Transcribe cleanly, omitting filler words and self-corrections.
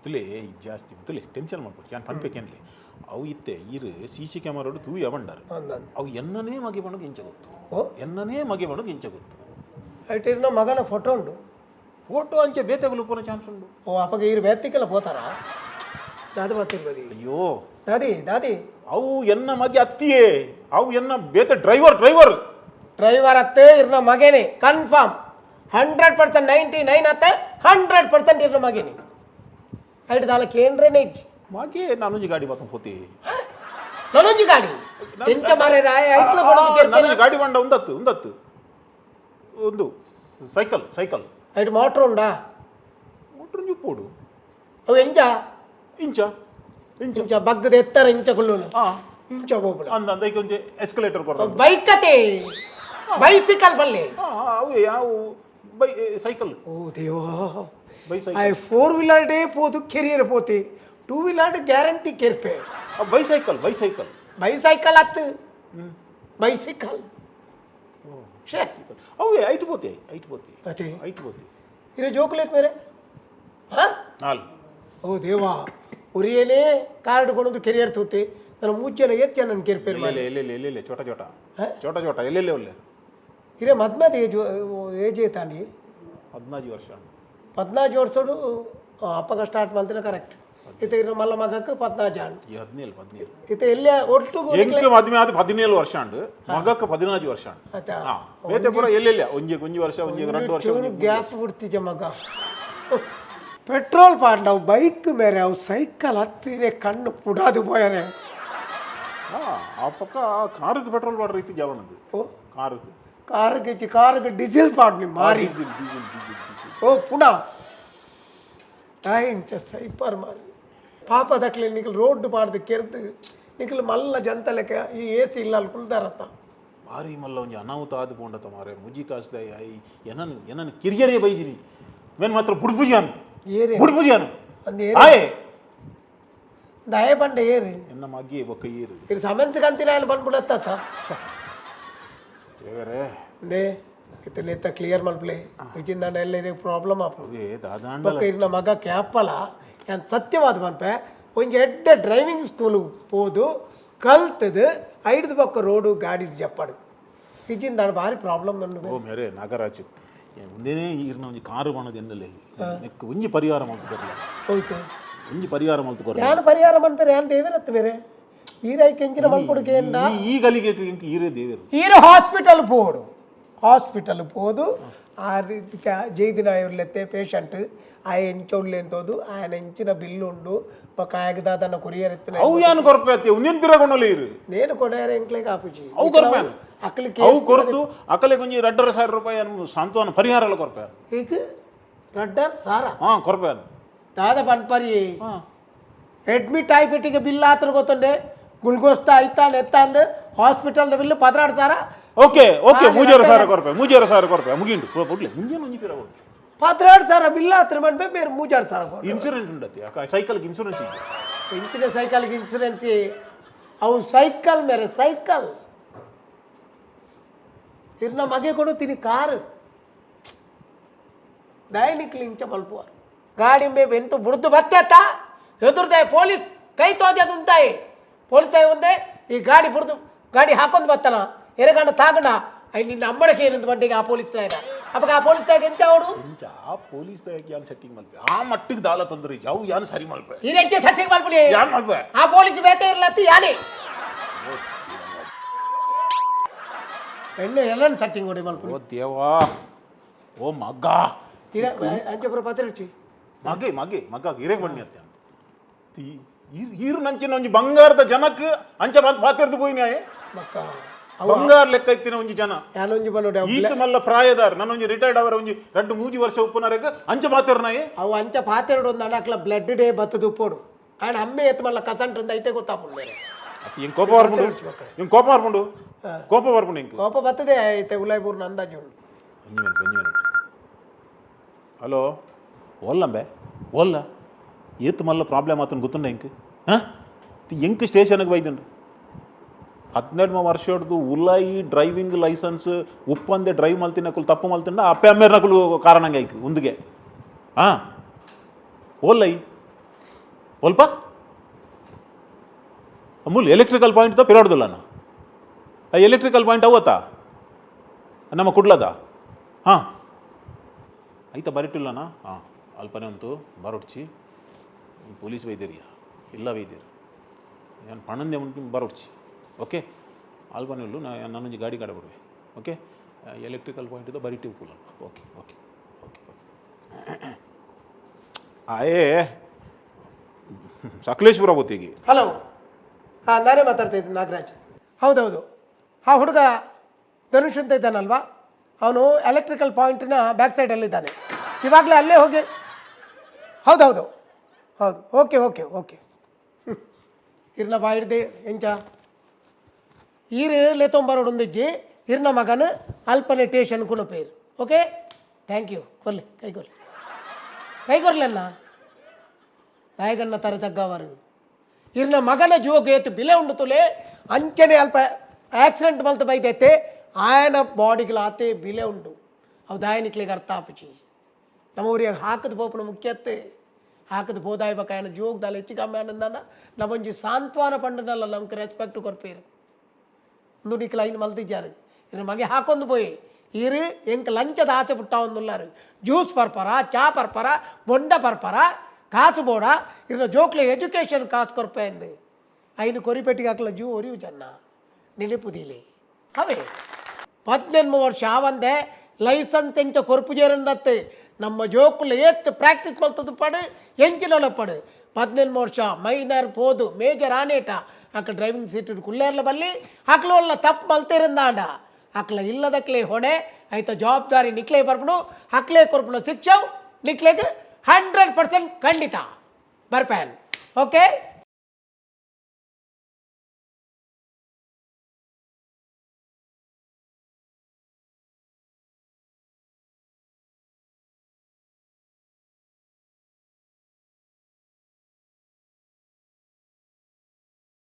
ತುಲೆ ಜಾಸ್ತಿ ತುಲೆ ಟೆನ್ಷನ್ ಮಾಡ್ಕೊಡಿ ಯಾನ್ ಪನ್ಪೇಕೇನ್ಲೆ. ಅವು ಇತ್ತೆ ಈರು ಸಿ ಸಿ ಕ್ಯಾಮರಾಡು ತೂಯ ಬಂಡಾರು. ಅಂದಂದು. ಅವು ಎನ್ನನೇ ಮಗೆ ಬಣ್ಣದ ಇಂಚ ಗೊತ್ತು. ಓ. ಎನ್ನನೇ ಮಗೆ ಬಣ್ಣದ ಇಂಚ ಗೊತ್ತು. ಐಟ್ ಇರ್ನ ಮಗನ ಫೋಟೋ ಉಂಡು. ಫೋಟೋ ಅಂಚೆ ಬೇತೆಗಳು ಉಪ್ಪುನ ಚಾನ್ಸ್ ಉಂಡು. ಓ, ಅಪ್ಪಗ ಈರು ಬೇತಿಕ್ಕೆಲ್ಲ ಪೋತಾರ? ದಾದ ಮಾತಿರ್ಬರಿ? ಅಯ್ಯೋ. ದಾದಿ ದಾದಿ. ಅವು ಎನ್ನ ಮಗೆ ಅತ್ತಿಯೇ, ಅವು ಎನ್ನ ಬೇತೆ driver driver. Driver ಅತ್ತೆ, ಇರ್ನ ಮಗೇನೆ ಕನ್ಫರ್ಮ್. 100%, 99 ಅತ್ತೆ, 100% ಇರ್ನ ಮಗೇನೆ. ಐಟ್ ದಾಲ ಕೇಂದ್ರನೇ ಇಜ್ಜಿ. ಮಗೆ ನಾನೊಂಜಿ ಗಾಡಿ ಬಾತಂ ಪೋತಿ. ನನೊಂಜಿ ಗಾಡಿ ಎಂಚ ಮಾರೆ ರಾಯ ಐಟ್ಲ ಕೊಡೋದು ಕೇರ್ಪೇನ? ನಾನೊಂಜಿ ಗಾಡಿ ಬಂಡ ಉಂದತ್ತು ಉಂದತ್ತು ಒಂದು cycle cycle. ಐಟ್ ಮೋಟ್ರ್ ಉಂಡಾ? ಮೋಟ್ರ್ ಒಂಜಿ ಉಪ್ಪೋಡು. ಅವು ಎಂಚ? ಇಂಚ ಇಂಚ. ಇಂಚ ಬಗ್ಗದ ಎತ್ತರ ಇಂಚ ಕುಲ್ಲುನು? ಆ. ಇಂಚ ಹೋಗ್ಬಿಡ. ಅಂದ ಅಂದ ಒಂಜಿ ಎಸ್ಕಲೇಟರ್ ಕೊರ. ಬೈಕ್ ಅತೆ, ಬೈಸಿಕಲ್ ಬಲ್ಲೆ. ಅವು ಯಾವ ಬೈ ಸೈಕಲ್. ಓ ದೇವಾ. Bicycle. I four wheeler day ಪೋದು ಕೆರಿಯರ್ ಪೋತಿ, two wheeler guarantee ಕೆರ್ಪೆ. Bicycle bicycle. Bicycle ಅತ್ತು, ಬೈಸಿಕಲ್ ಶೇ. ಅವು ಐಟ್ ಪೋತಿ ಐಟ್ ಪೋತಿ. ಅತೆ. ಐಟ್ ಪೋತಿ. ಇರೆ ಜೋಕುಲೇತ್ ಮೇರೆ ಹಾ. ನಾಲ್. ಓ ದೇವಾ, ಉರಿಯೇನೆ ಕಾರ್ಡ್ ಕೊಡೋದು ಕೆರಿಯರ್ ತೂತಿ ನನ್ನ ಮೂಚೆನ ಎಚ್ಚ ನನ್ನ ಕೆರ್ಪೇರ್ ಮಾಡಿ. ಎಲ್ಲೆಲ್ಲಿ ಎಲ್ಲೆಲ್ಲಿ ಎಲ್ಲೆಲ್ಲಿ ಚೋಟ ಚೋಟ. ಹ? ಚೋಟ ಚೋಟ ಎಲ್ಲೆಲ್ಲಿ ಒಲ್ಲೆ. ಇರೆ ಮದ್ಮದ ಏಜ್ ಏಜ್ ಏತಾಂಡಿ? 14 ವರ್ಷ. 14 ವರ್ಷಡು ಅಪ್ಪಗ ಸ್ಟಾರ್ಟ್ ಮಾಡ್ತಿಲ್ಲ, ಕರೆಕ್ಟ್. ಇತ್ತ ಇರೋ ಮಲ್ಲ ಮಗಕ್ಕೆ 14 ಆಂಡ್. ಈ 17 17. ಇತ್ತ ಎಲ್ಲೇ ಒಟ್ಟು. ಎಂಕ್ ಮದ್ಮೆ ಆದ 17 ವರ್ಷ ಅಂಡು, ಮಗಕ್ಕೆ 14 ವರ್ಷ ಅಂಡು. ಅಚ್ಚಾ. ಹಾ, ಬೇತೆ ಪೂರ ಎಲ್ಲೆಲ್ಲ ಒಂಜಿ ಒಂಜಿ ವರ್ಷ, ಒಂಜಿ 2 ವರ್ಷ, ಚೂರು ಒಂಜಿ ಮೂರು. ಗ್ಯಾಪ್ ಬಿಡ್ತಿಜ ಮಗ. ಪೆಟ್ರೋಲ್ ಪಾಂಡ್ ಅವು ಬೈಕ್ ಮೇರೆ, ಅವು ಸೈಕಲ್ ಹತ್ತಿರೆ ಕಣ್ಣು ಪುಡಾದು ಪೋಯರೆ. ಹಾ, ಆ ಪಕ್ಕ ಕಾರಿಗೆ ಪೆಟ್ರೋಲ್ ಬಾಡ್ರ ಇತ್ತು ಜಾವನದು. ಓ. ಕಾರಿಗೆ. ಕಾರಿಗೆ ಕಾರಿಗೆ ಡೀಸೆಲ್ ಪಾಡ್ ನಿಮ್ಮ ಮಾರಿ. Diesel diesel diesel diesel. ಓ ಪುನಃ ಇಂಚ ಸೈಪರ್ ಮಾರಿ ಪಾಪ ದಕ್ಲೆ. ನಿಕಲ್ ರೋಡ್ ಪಾಡ್ದು ಕೆರ್ದು ನಿಕಲ್ ಮಲ್ಲ ಜಂತಲೆಕ ಈ ಎ ಸಿ ಇಲ್ಲ ಅಲ್ಲಿ ಕುಲ್ದಾರತ್ತ. ಭಾರಿ ಮಲ್ಲ ಒಂಜಿ ಅನಾಹುತ ಆದ್ ಪೋಂಡತ ಮಾರೆ. ಮುಜಿ ಕಾಸ್ದ I ಎನನ್ ಎನನ್ ಕಿರಿಯರೇ ಬೈದಿನಿ ಮೇನ್ ಮಾತ್ರ ಬುಡ್ಬುಜಿ ಅನು. ಏರೆ? ಬುಡ್ಬುಜಿ ಅನು. ಅಂದ್ ಏರೆ? ಆಯೆ. ದಯ ಬಂಡೆ ಏರಿ? ಎನ್ನ ಮಗ್ಗಿ ಬೊಕ್ಕ ಏರು. ಇದು ಸಮನ್ಸ್ ಕಂತಿನ ಅಲ್ಲಿ ಬಂದ್ಬಿಡತ್ತ. ದೇವರೇ. They ಇತ್ತಲೇತ ಕ್ಲಿಯರ್ ಮಲ್ಪಲೆ ಇಚಿಂದಾಂಡ ಎಲ್ಲ ಪ್ರಾಬ್ಲಮ್ ಆಪು. ಏ ದಾದಾಂಡಲ. ಬೊಕ್ಕ ಇರ್ನ ಮಗ ಕ್ಯಾಪಲ ಯಾನ್ ಸತ್ಯವಾದ ಪನ್ಪೆ, ಒಂಜಿ ಎಡ್ಡೆ ಡ್ರೈವಿಂಗ್ ಸ್ಕೂಲ್ ಪೋದು ಕಲ್ತದು ಐಡ್ದು ಬೊಕ್ಕ ರೋಡು ಗಾಡಿ ಜಪ್ಪಾಡು. ಇಜಿಂದಾಂಡ ಭಾರಿ ಪ್ರಾಬ್ಲಮ್ ಉಂಡು. ಓ ಮೇರೆ ನಾಗರಾಜು, ಒಂದೇನೇ ಈರ್ನ ಒಂಜಿ ಕಾರು ಬಣ್ಣದ ಎನ್ನಲೆ ನೆಕ್ ಒಂಜಿ ಪರಿಹಾರ ಮಲ್ತು ಕೊರ್ಲ. ಹೋಯ್ತು. ಒಂಜಿ ಪರಿಹಾರ ಮಲ್ತು ಕೊರ್ಲ. ಯಾನ್ ಪರಿಹಾರ ಮನ್ಪೆರೆ? ಯಾನ್ ದೇವೇರತ್ತು ಬೇರೆ ಈರೈಕ್ ಎಂಚಿನ ಮಲ್ಪೊಡು ಕೇಂಡ. ಈ ಗಲಿಗೆ ಇಂಕ್ ಈರೇ ದೇವೇರು. ಈರ ಹಾಸ್ಪಿಟಲ್ ಪೋಡು, ಹಾಸ್ಪಿಟಲ್ ಪೋದು ಆ ಜೈದಿನ ಇರ್ಲೆತ್ತೆ ಪೇಷಂಟ್ ಆಯ ಎಂಚ ಉಲ್ಲೆ ಅಂತೋದು ಆಯನ ಎಂಚಿನ ಬಿಲ್ ಉಂಡು ಬೊಕ್ಕ ಆಯಗ್ ದಾದನ ಕೊರಿಯರ್ ಎತ್ತಿನ. ಅವು ಯಾನ್ ಕೊರ್ಪೆ ಅತ್ತೆ, ಉಂದಿನ ಪಿರಗೊಂಡಲ್ಲ ಈರು. ನೇನು ಕೊಡಾರ ಎಂಕ್ಲೆಗ್ ಆಪುಜಿ. ಅವು ಕೊರ್ಪೆ. ಅಕ್ಲಿ. ಅವು ಕೊರ್ದು ಅಕಲೆ ಒಂಜಿ 2,500 ರೂಪಾಯಿ ಅನ್ನು ಸಾಂತ್ವನ ಪರಿಹಾರ ಎಲ್ಲ ಕೊರ್ಪೆ. ಈಗ ರಡ್ಡರ್ ಸಾರ? ಹಾ, ಕೊರ್ಪೆ. ದಾದ ಪನ್ಪರಿ? ಹಾ. ಅಡ್ಮಿಟ್ ಆಯ್ಪಿಟ್ಟಿಗೆ ಬಿಲ್ ಆತನ ಗೊತ್ತುಂಡೆ, ಗ್ಲುಕೋಸ್ ಐತಾನ್ ಎತ್ತಾಂದು ಹಾಸ್ಪಿಟಲ್ದ ಬಿಲ್ 12,000. ಓಕೆ ಓಕೆ ಹಾ, 3,500 ಕೊರ್ಪೆ, 3,500 ಕೊರ್ಪೆ, ಮುಗಿಂಡು ಕೊಡ್ಲೆ ಮುಂಜಾನೆ ಒಂಜಿ ಪಿರ ಕೊಡ್ಲೆ. 12,000 ಬಿಲ್ ಆತನ ಮನ್ಪೆ ಬೇರೆ 3,500 ಕೊಡು. ಇನ್ಶೂರೆನ್ಸ್ ಉಂಡತಿ ಅಕ್ಕ, ಸೈಕಲ್ಗೆ ಇನ್ಶೂರೆನ್ಸ್ ಇದೆ. ಇಂಚಿನ ಸೈಕಲ್ಗೆ ಇನ್ಸೂರೆನ್ಸ್? ಅವು ಸೈಕಲ್ ಮೇರೆ ಸೈಕಲ್. ಇರ್ನ ಮಗೆ ಕೊಡು ತಿನಿ ಕಾರು ದಯನಿಕ್ಲಿ ಇಂಚ ಮಲ್ಪುವಾರು. ಗಾಡಿ ಮೇ ಎಂತ ಬುಡ್ದು ಬತ್ತೆತ್ತ ಎದುರ್ದೆ ಪೊಲೀಸ್ ಕೈ ತೋದೆ ಅದು ಉಂಟಾಯಿ. ಪೊಲೀಸ್ ಒಂದೇ ಈ ಗಾಡಿ ಬುಡ್ದು ಗಾಡಿ ಹಾಕೊಂಡು ಬತ್ತನ ಎರೆಗಂಡ ತಾಗಣ I ನಿನ್ನ ಅಮ್ಮಡಕ್ಕೆ ಏನಂದು ಬಂಡಿಗೆ ಆ ಪೊಲೀಸ್ ನಾಯನ ಅಪ್ಪಗ ಆ ಪೊಲೀಸ್ ನಾಯಕ ಎಂಚ ಅವಡು. ಇಂಚ ಆ ಪೊಲೀಸ್ ದಾಯಕ್ ಯಾನ್ ಸೆಟ್ಟಿಂಗ್ ಮಲ್ಪೆ, ಆ ಮಟ್ಟಿಗೆ ದಾಲ ತೊಂದರೆ ಇಜ್ಜಿ. ಅವು ಯಾನ್ ಸರಿ ಮಲ್ಪೆ. ಈ ಎಂಚ ಸೆಟ್ಟಿಂಗ್ ಮಲ್ಪುನಿ? ಯಾನ್ ಮಲ್ಪೆ. ಆ ಪೊಲೀಸ್ ಬೇತೆ ಇರ್ಲತ್ತಿ ಯಾನೆ ಹೆಣ್ಣು ಎಲ್ಲ ಸೆಟ್ಟಿಂಗ್ ಹೊಡಿ ಮಲ್ಪುನಿ. ಓ ದೇವಾ, ಓ ಮಗ್ಗ. ಇರ ಅಂಚಪುರ ಪತ್ರಿಚಿ. ಮಗೆ ಮಗೆ ಮಗ ಹಿರೇ ಬಣ್ಣಿ ಅತ್ತೆ ಈರು ನಂಚಿನ ಒಂಜಿ ಬಂಗಾರದ ಜನಕ್ ಅಂಚ ಬಂದ್ ಪಾತೆರ್ದು ಪೋಯಿನ. ಮಕ್ಕ. ಬಂಗಾರ ಲೆಕ್ಕ ಇತ್ತಿನ ಒಂಜಿ ಜನ. ಯಾನೊಂಜಿ ಬನ್ನೋಡಿ. ಈತ ಮಲ್ಲ ಪ್ರಾಯದಾರ್ ನನ್ನೊಂಜಿ ರಿಟೈರ್ಡ್ ಅವರ ಒಂಜಿ ರಡ್ಡು ಮೂಜಿ ವರ್ಷ ಉಪ್ಪುನರೆಗ್ ಅಂಚ ಪಾತೆರ್ನಾಯೆ. ಅವು ಅಂಚ ಪಾತೆರಡು ಒಂದು ಅಣಕ್ಲ ಬ್ಲಡ್ ಡೇ ಬತ್ತದು ಉಪ್ಪೋಡು ಆಂಡ್ ಅಮ್ಮೆ ಎತ್ತು ಮಲ್ಲ ಕಸಂಟ್ರಿಂದ ಐಟೆ ಗೊತ್ತಾಪುಂಡು ಬೇರೆ. ಅತ್ತಿ ಇಂಕ್ ಕೋಪ ಬರ್ಪುಂಡು, ಇಂಕ್ ಕೋಪ ಬರ್ಪುಂಡು, ಕೋಪ ಬರ್ಪುಂಡು ಇಂಕ್. ಕೋಪ ಬರ್ತದೆ ಐತೆ, ಉಲಾಯ್ಪೂರ್ನ ಅಂದಾಜು ಉಂಡು. ಒಂಜಿ ಮಿನಿಟ್, ಒಂಜಿ ಮಿನಿಟ್. ಹಲೋ, ಓಲ್ಲಂಬೆ ಓಲ್ಲ ಏತ್ ಮಲ್ಲ ಪ್ರಾಬ್ಲಮ್ ಆತನ ಗೊತ್ತುಂಡ ಇಂಕ್? ಹಾಂ, ಎಂಕ್ ಸ್ಟೇಷನ್ಗೆ ಬೈದುಂಡು. 12 ವರ್ಷಡ್ದು ಉಲಾಯಿ ಡ್ರೈವಿಂಗ್ ಲೈಸೆನ್ಸ್ ಉಪ್ಪಂದೆ ಡ್ರೈವ್ ಮಲ್ತಿನಕುಲು ತಪ್ಪು ಮಲ್ತಿಂಡ ಅಪ್ಪೆ ಅಮ್ಮೇರ್ನಕುಲು ಕಾರಣಂಗೆ ಐಕ್ ಉಂದುಗೆ. ಹಾಂ, ಓಲ್ಲೈ? ಒಲ್ಪ ಮೂಲು ಎಲೆಕ್ಟ್ರಿಕಲ್ ಪಾಯಿಂಟ್ ಪಿರಾಡ್ದುಲ್ಲನ. ಆ ಎಲೆಕ್ಟ್ರಿಕಲ್ ಪಾಯಿಂಟ್ ಅವತ್ತಾ ನಮ್ಮ ಕುಡ್ಲದ? ಹಾಂ, ಐತ ಬರಿಟಿಲ್ಲನಾ? ಹಾಂ, ಅಲ್ಪನೆ ಉಂಟು ಬರೊಡ್ಚಿ. ಪೊಲೀಸ್ ವೈದ್ಯರಿಯ ಇಲ್ಲ ವೈದ್ಯರು ನಾನು ಪಣಂದೆ ಉಂಟು, ಬರೊಡ್ಚಿ. ಓಕೆ, ಅಲ್ಪನೆ ಉಲ್ಲು. ನಾ ನಾನೊಂಜಿ ಗಾಡಿ ಕಡೆ ಬಿಡುವೆ. Okay, electrical point ಬರಿಟಿ ಉಪ್ಪುಲ್ಲ. Okay okay okay okay. ಆಯೇ ಸಕಲೇಶ್ಪುರ ಗೊತ್ತಿಗೆ. ಹಲೋ, ಹಾಂ, ನಾನೇ ಮಾತಾಡ್ತಾ ಇದ್ದೀನಿ, ನಾಗರಾಜ್. ಹೌದೌದು, ಆ ಹುಡುಗ ಧನುಷ್ ಅಂತ ಇದ್ದಾನಲ್ವಾ, ಅವನು ಎಲೆಕ್ಟ್ರಿಕಲ್ ಪಾಯಿಂಟಿನ ಬ್ಯಾಕ್ ಸೈಡಲ್ಲಿದ್ದಾನೆ. ಇವಾಗಲೇ ಅಲ್ಲೇ ಹೋಗಿ. ಹೌದೌದು ಹೌದು. Okay okay okay. ಇರ್ನ ಬಾ ಹಿಡ್ದೆ ಎಂಚ ಈರು ಲೇತೊಂಬರೋಡೊಂದಿಜ್ಜಿ. ಇರ್ನ ಮಗನ ಅಲ್ಪನೆ ಟೇಷನ್ ಕುಣಪೇರು. Okay, thank you. ಕೊರ್ಲಿ, ಕೈ ಕೊರ್ಲಿ, ಕೈ ಕೊರ್ಲನ್ನ. ನಾಯಕನ್ನ ತರ ತಗ್ಗವರು. ಇರ್ನ ಮಗನ ಜೀವಕ್ಕೆ ಏತು ಬಿಲೆ ಉಂಡು ತುಲೆ. ಅಂಚನೆ ಅಲ್ಪ ಆಕ್ಸಿಡೆಂಟ್ ಮಲ್ತ ಬೈದೈತೆ, ಆಯನ ಬಾಡಿಗ್ಲಾತೆ ಬಿಲೆ ಉಂಡು. ಅವು ದಾಯನಿಕ್ಲಿಗೆ ಅರ್ಥ ಆಪುಜಿ. ನಮ್ಮ ಊರಿಗೆ ಹಾಕದ ಪೋಪುನ ಮುಖ್ಯತ್ತೆ ಹಾಕದ ಪೋದಾಯ್ ಬಕ ಆಯನ ಜೋಗದಾಲ ಹೆಚ್ಚು ಕಮ್ಮಿ ಆನಂದನ. ನಮ್ಮೊಂಜಿ ಸಾಂತ್ವನ ಪಂಡನಲ್ಲ, ನಮ್ಗೆ ರೆಸ್ಪೆಕ್ಟ್ ಕೊರ್ಪೇರು. ಇಂದು ನಿಕ್ಲ ಐನ್ ಮಲ್ತಿಜ್ಜಾರು. ಇನ್ನು ಮಗೆ ಹಾಕೊಂದು ಪೋಯಿ. ಇರು ಎಂಕ್ ಲಂಚದ ಆಸೆ ಪುಟ್ಟಾವೊಂದುಲ್ಲಾರು. ಜ್ಯೂಸ್ ಪರ್ಪರ, ಚಾ ಪರ್ಪರ, ಬೊಂಡ ಪರ್ಪರ, ಕಾಸು ಬೋಡ. ಇರ್ನ ಜೋಕ್ಲೆ ಎಜುಕೇಷನ್ ಕಾಸು ಕೊರ್ಪೆ ಅಂದು ಐನು ಕೊರಿಪೆಟ್ಟಿಗೆ ಹಾಕಲ ಜೂ ಒರಿಯು ಜನ್ನ ನೆನಪುದಿಲೆ ಅವೇ. 18 ವರ್ಷ ಆವಂದೆ ಲೈಸೆನ್ಸ್ ಎಂಚ ಕೊರ್ಪುಜೇರಂದತ್ತೆ. ನಮ್ಮ ಜೋಕುಲು ಏತ್ ಪ್ರಾಕ್ಟೀಸ್ ಮಲ್ತದ್ದು ಪಡು, ಎಂಚಿನ ಪಡು. 18 ವರ್ಷ ಮೈನರ್ ಪೋದು ಮೇಜರ್ ಆನೇಟ ಅಕ್ಕ ಡ್ರೈವಿಂಗ್ ಸೀಟ್ ಕುಲ್ಲೇರ್ಲ ಬಲ್ಲಿ. ಅಕ್ಲು ಒಲ್ಲ ತಪ್ಪು ಮಲ್ತಿರಂದಾಂಡ ಅಕ್ಲ ಇಲ್ಲದಕ್ಲೆ ಹೊಣೆ ಐತ ಜವಾಬ್ದಾರಿ ನಿಕ್ಲೆ ಬರ್ಪುಡು. ಅಕ್ಲೆ ಕೊರ್ಪುಣ ಶಿಕ್ಷವು ನಿಕ್ಲೆಗ್ 100% ಖಂಡಿತ ಬರ್ಪ್ಯಾನ್. ಓಕೆ.